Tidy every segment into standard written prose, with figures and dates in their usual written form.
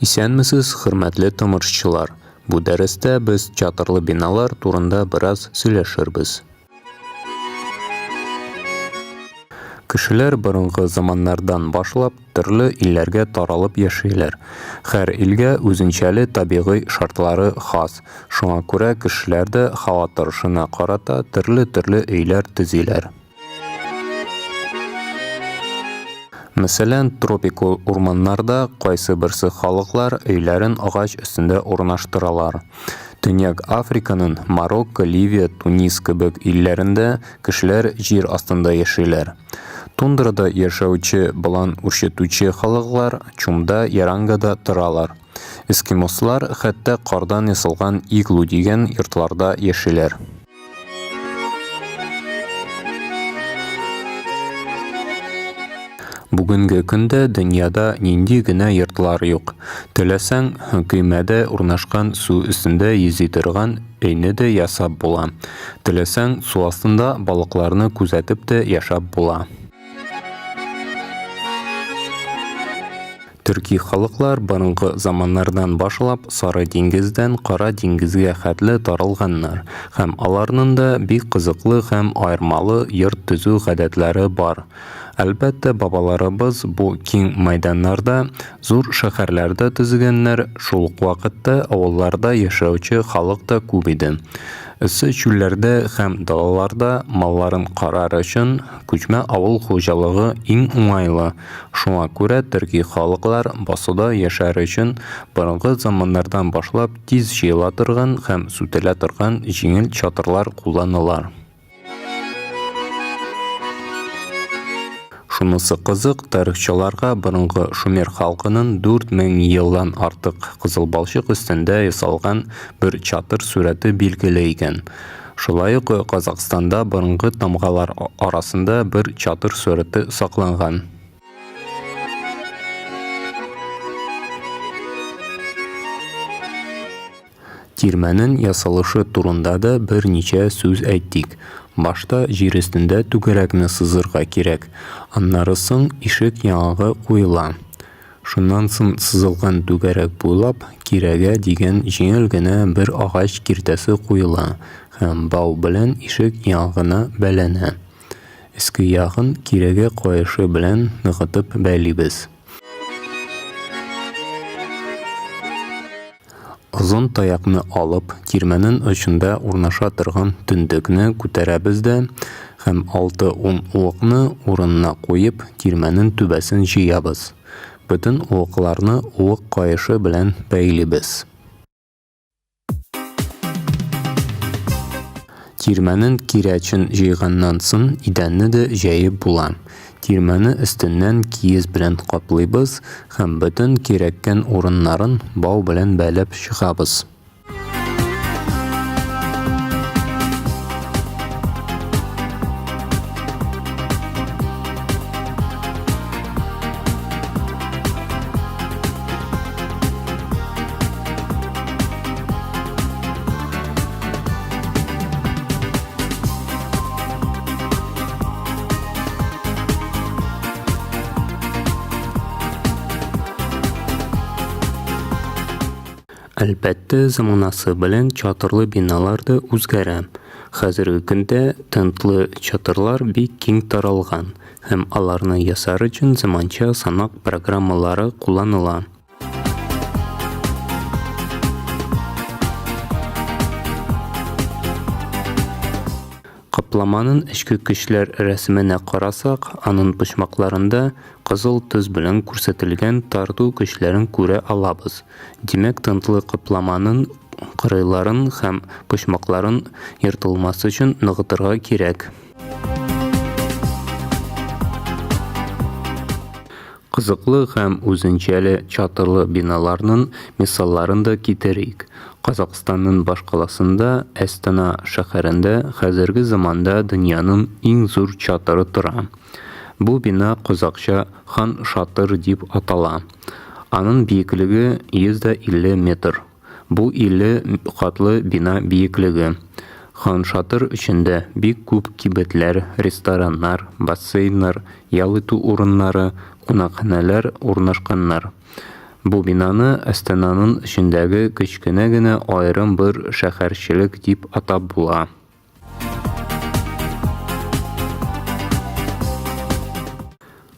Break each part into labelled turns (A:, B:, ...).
A: Исәнмесез, хөрмәтле тамашачылар! Бу дәрестә без чатырлы биналар турында бераз сөйләшербез. Кешеләр борынгы заманнардан башлап төрле илләргә таралып яшиләр. Һәр илгә үзенчәле табигый шартлары хас. Шуңа күрә кешеләр дә һава торышына карата төрле-төрле өйләр төзиләр. Мәсәлән, тропик урманнарда кайсы берсе халыклар өйләрен агач өстендә урнаштыралар. Төньяк Африканың Марокко, Ливия, Тунис кебек илләрендә кешеләр җир астында яшиләр. Тундрада яшәүче болан үрчетүче халыклар чумда, ярангада торалар. Эскимослар хәтта кардан ясалган иглу дигән йортларда яшиләр. Бүгенге көндә дөньяда нинди генә йортлар юк. Теләсәң, көймәдә урнашкан су өстендә йөзи торган өйне дә ясап була. Теләсәң, су астында балыкларны күзәтеп тә яшәп була. Төрки халыклар борынгы заманнардан башлап Сары диңгездән Кара диңгезгә хәтле таралганнар һәм аларның да бик кызыклы һәм аермалы йорт төзү гадәтләре бар. Әлбәттә, бабаларыбыз бу киң мәйданнарда зур шәһәрләр дә төзегәннәр, шул ук вакытта авылларда яшәүче халык та күп иде. Эссе чүлләрдә һәм далаларда малларын карар өчен күчмә авыл хуҗалыгы иң уңайлы, Шуңа күрә төрки халыклар басуда яшәр өчен борынгы заманнардан башлап тиз җыела торган һәм сүтелә торган җиңел чатырлар кулланалар. Шунысы кызык, тарихчыларга борынгы шумер халкының 4000 елдан артык кызыл балчык өстендә ясалган бер чатыр сурәте билгеле икән. Шулай ук Казакъстанда борынгы тамгалар арасында бер чатыр сурәте сакланган. Тирмәнең ясалышы турында да берничә сүз әйтик. Башта җир өстендә түгәрәкне сызырга кирәк, аннары соң ишек яңагы куела. Шуннан соң сызылган түгәрәк буйлап кирәгә дигән җиңел генә бер агач киртәсе куела һәм бау белән ишек яңагына бәйләнә. Өске ягын кирәгә каешы белән ныгытып бәйлибез. Озын таякны алып, тирмәнең очында урнаша торган түндекне күтәрәбез дә һәм алты-ун уыкны урынына куеп, тирмәнең түбәсен җыябыз. Бөтен уыкларны уык каешы белән бәйлибез. Тирмәнең кирәчен җыйганнан соң идәнне дә җәеп була. Тирмәне өстеннән киез белән каплыйбыз һәм бөтен кирәккән урыннарын бау белән бәйләп чыгабыз. Әлбәттә, заманасы белән чатырлы биналар да үзгәрә. Хәзерге көндә тентлы чатырлар бик киң таралган һәм аларны ясар өчен заманча санак программалары кулланыла. Капламаның эчке көчләр рәсеменә карасак, аның почмакларында кызыл төс белән күрсәтелгән тарту көчләрен күрә алабыз. Димәк, тентлы капламаның кырыйларын һәм почмакларын ертылмас өчен ныгытырга кирәк. Кызыклы һәм үзенчәле чатырлы биналарның мисалларын да китерик. Казакъстанның башкаласында, Әстана шәһәрендә хәзерге заманда дөньяның иң зур чатыры тора. Бу бина казакъча Хан Шатыр дип атала. Аның биеклеге 150 метр. Бу 50 катлы бина биеклеге. Хан Шатыр эчендә бик күп кибетләр, рестораннар, бассейннар, ял итү урыннары, кунакханәләр урнашканнар. Бу бинаны Астананың эчендәге кечкенә генә аерым бер шәһәрчелек дип атап була.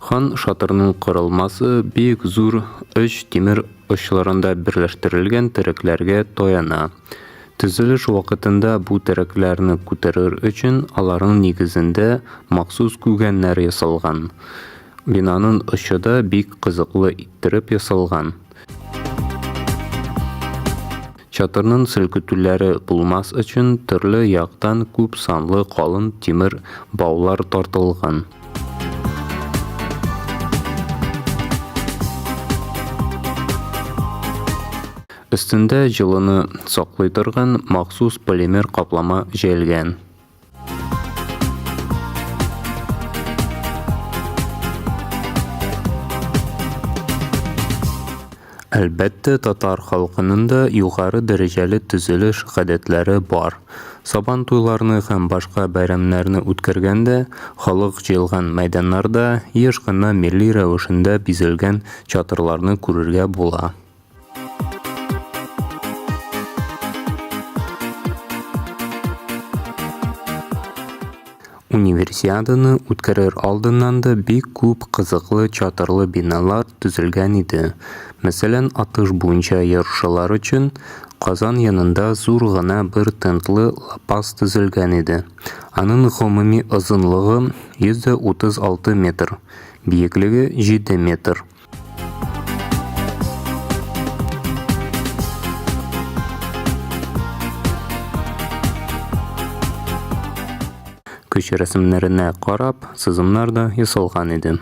A: Хан шатырының корылмасы бик зур өч тимер очларында берләштерелгән терәкләргә таяна. Төзелеш вакытында бу терәкләрне күтәрер өчен аларның нигезендә махсус күгәннәр ясалган. Бинаның очы да бик кызыклы иттереп ясалган. Чатырның селкетүләре булмас өчен төрле яктан күп санлы калын тимер баулар тартылган. Өстендә җылыны саклый торган махсус полимер каплама җәелгән. Әлбәттә, татар халкының да югары дәрәҗәле төзелеш гадәтләре бар. Сабантуйларны һәм башка бәйрәмнәрне үткәргәндә, халык җыелган мәйданнарда еш кына милли рәвешендә бизәлгән чатырларны күрергә була. Универсиаданы үткәрер алдыннан да бик күп кызыклы чатырлы биналар төзелгән иде. Мәсәлән, атыш буенча ярышалар өчен Казан янында зур гына бер тентлы лапас төзелгән иде. Аның гомуми озынлыгы 136 метр, биеклеге 7 метр. Көч рәсемнәренә карап, сызымнар да ясалган иде.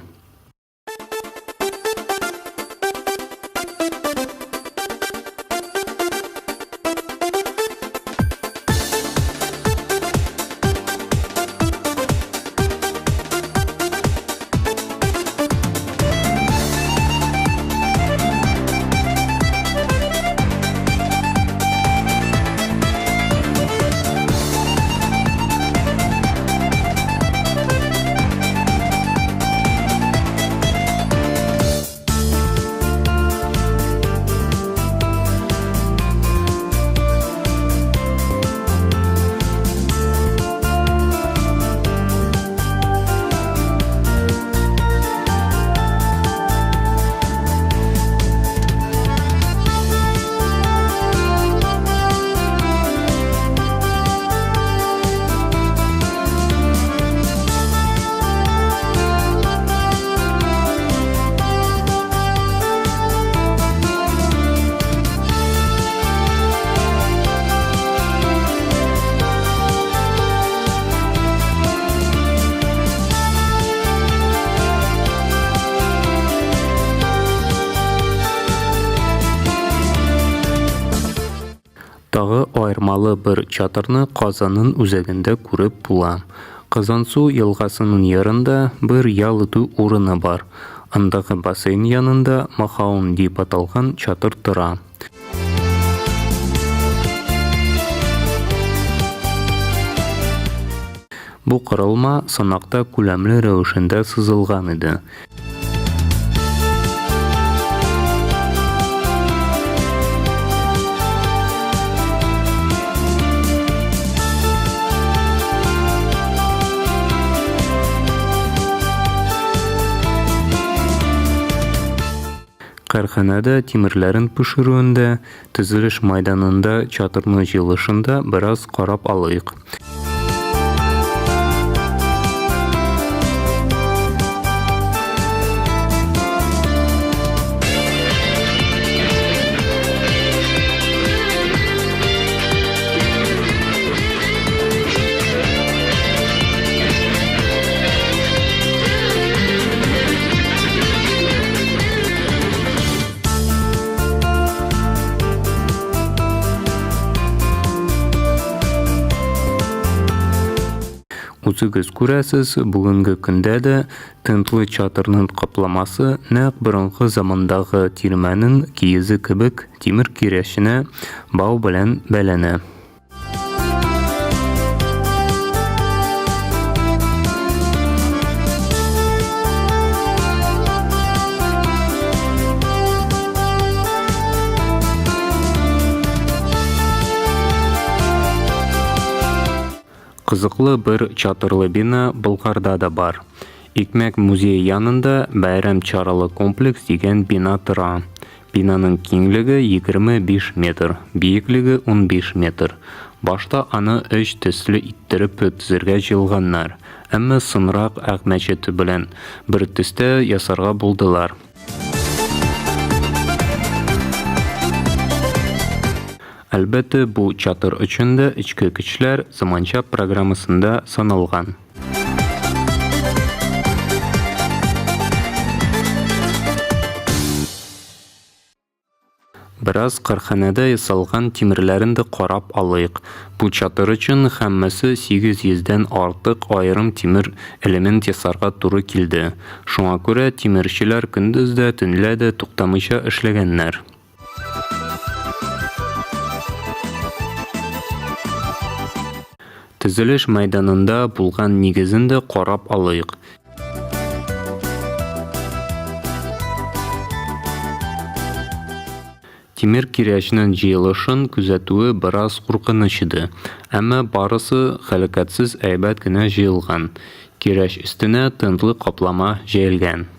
A: Тагы аермалы бер чатырны Казанның үзәгендә күреп була. Казансу елгасының ярында бер ял итү урыны бар. Андагы бассейн янында Махаон дип аталган чатыр тора. Бу корылма санакта күләмле рәвешендә сызылган иде. Кәрханәдә тимерләрен пешерүендә, төзелеш майданында чатырны җыелышында бераз карап алыйк. Үзегез күрәсез, бүгенге көндә дә тентлы чатырның капламасы нәкъ борынгы замандагы тирмәнең киезе кебек тимер кирәченә бау белән бәйләнә. Кызыклы бер чатырлы бина Болгарда да бар. Икмәк музее янында Бәйрәм чаралы комплекс дигән бина тора. Бинаның киңлеге 25 метр, биеклеге 15 метр. Башта аны өч төсле иттереп төзергә җыелганнар, әмма соңрак Ак мәчет белән бер төстә ясарга булдылар. Әлбәттә, бу чатыр өчен дә эчке көчләр заманча программасында саналган. Бераз карханәдә ясалган тимерләрен дә карап алыйк. Бу чатыр өчен һәммәсе 800 дән артык аерым тимер элемент ясарга туры килде. Шуңа күрә тимерчеләр көндез дә, төнлә дә туктамыйча эшләгәннәр. Төзелеш мәйданында булган нигезен дә карап алыйк. Тимер кирәчнең җыелышын күзәтүе бераз куркыныч иде, әмма барысы һәлакәтсез әйбәт кенә җыелган. Кирәч өстенә тентлы каплама җәелгән.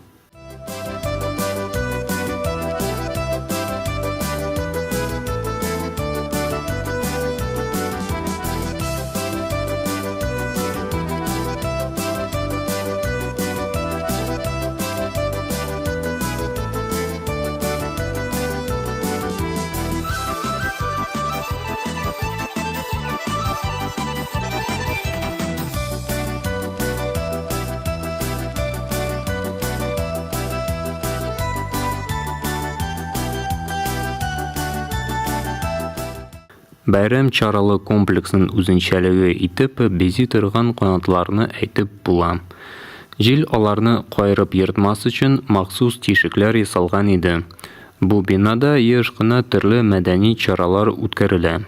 A: Бәйрәм чаралы комплексның үзенчәлеге итеп бизи торган канатларны әйтеп була. Җил аларны каерып ертмас өчен махсус тишекләр ясалган иде. Бу бинада еш кына төрле мәдәни чаралар үткәрелә.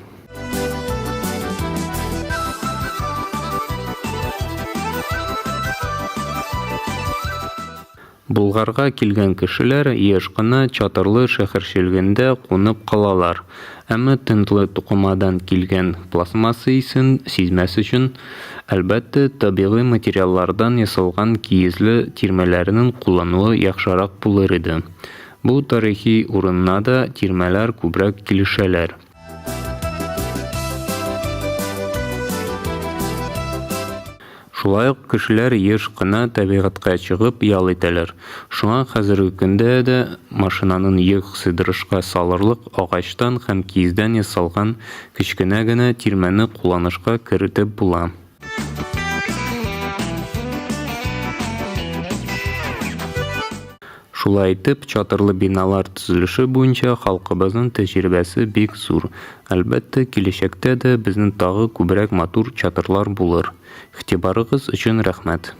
A: Болгарга килгән кешеләр еш кына Чатырлы шәһәрчелгендә кунып калалар. Әмма тентлы тукымадан килгән пластмасса исен сизмәс өчен, әлбәттә, табигый материаллардан ясалган киезле тирмәләрнең куллануы яхшырак булыр иде. Бу тарихи урынна да тирмәләр күбрәк килешәләр. Шулай ук кешеләр еш кына табигатькә чыгып ял итәләр. Шуңа хәзерге көндә дә машинанын йөк сыйдырышка салырлык агачтан һәм киездән ясалган кечкенә генә тирмәне кулланышка кертеп була. Шулай итеп, чатырлы биналар төзелеше буенча халкыбызның тәҗрибәсе бик зур. Әлбәттә, киләчәктә дә безнең тагы күбрәк матур чатырлар булыр. Игътибарыгыз өчен рәхмәт.